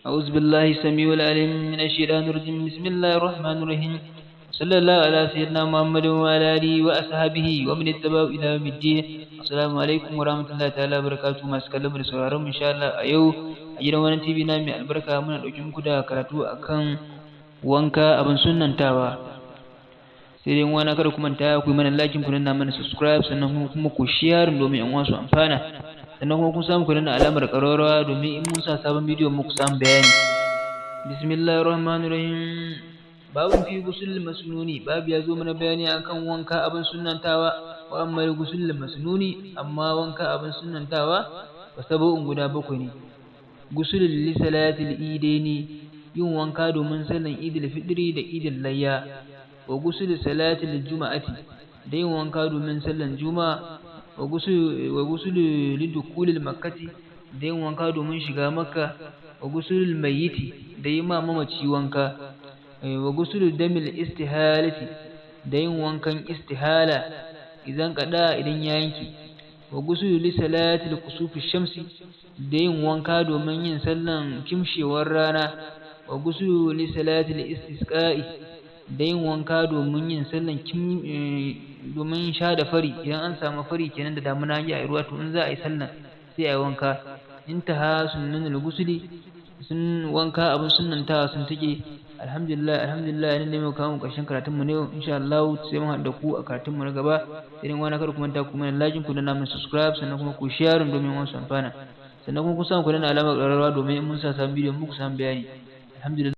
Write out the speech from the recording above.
أعوذ بالله السميع العليم من الشيطان الرجيم. بسم الله الرحمن الرحيم. صلى الله على سيدنا محمد وعلى آله وأصحابه ومن اتبعه إلى يوم الدين. Assalamu alaikum warahmatullahi ta'ala barakatuh. Masu kallon mu da sauraron mu, insha Allah a yau a gidan wannan TV na mai albarka muna ɗauke muku da karatu akan wanka abin sunnantawa. Sai dai wani kada ku manta ku yi mana like, ku danna mana subscribe, sannan kuma ku share domin 'yan uwa su amfana, sannan kuma kun samu ku danna alamar ƙararrawa domin in mun sa sabon bidiyo muku samu bayani. Bismillahir rahmanir rahim. Babu fi gusul masnuni. Babu ya zo mana bayani akan wanka abin sunnantawa. Wa amma gusul masnuni, amma wanka abin sunnantawa, wa sab'un, guda bakwai ne. Gusul li salatil idaini, yin wanka domin sallan Idil Fitri da Idil Layya. Wa gusul salatil Juma'ati, da yin wanka domin sallan Juma'a. Wa gusul lidukulil Makkati, da yin wanka domin shiga Makka. Wa gusulul mayyiti, da yi ma mamaci wanka. Wa gusul damil istihalati, da yin wankan istihala idan kada, idan ya yanke. Wa gusul li salatil kusufi shamsi, da yin wanka domin yin sallan kimshewar rana. Wa gusul li salatil istisqa'i, da yin wanka domin yin sallan domin sha da fari, idan an samu fari kenan da damuna ya yi ruwa, to in za a yi sallan sai a yi wanka. Intaha sunnanul gusuli, sun wanka abin sunnantawa sun take. Alhamdulillah, alhamdulillah. Nan ne muka kawo ƙarshen karatun mu ne. Insha Allah sai mun haɗu da ku a karatun mu na gaba. Sai dai wani kada ku manta ku mana like, ku danna mana subscribe, sannan kuma ku share domin wasu amfana, sannan kuma ku samu ku danna alamar ƙararrawa domin in mun sa sabon bidiyo muku samu bayani. Alhamdulillah.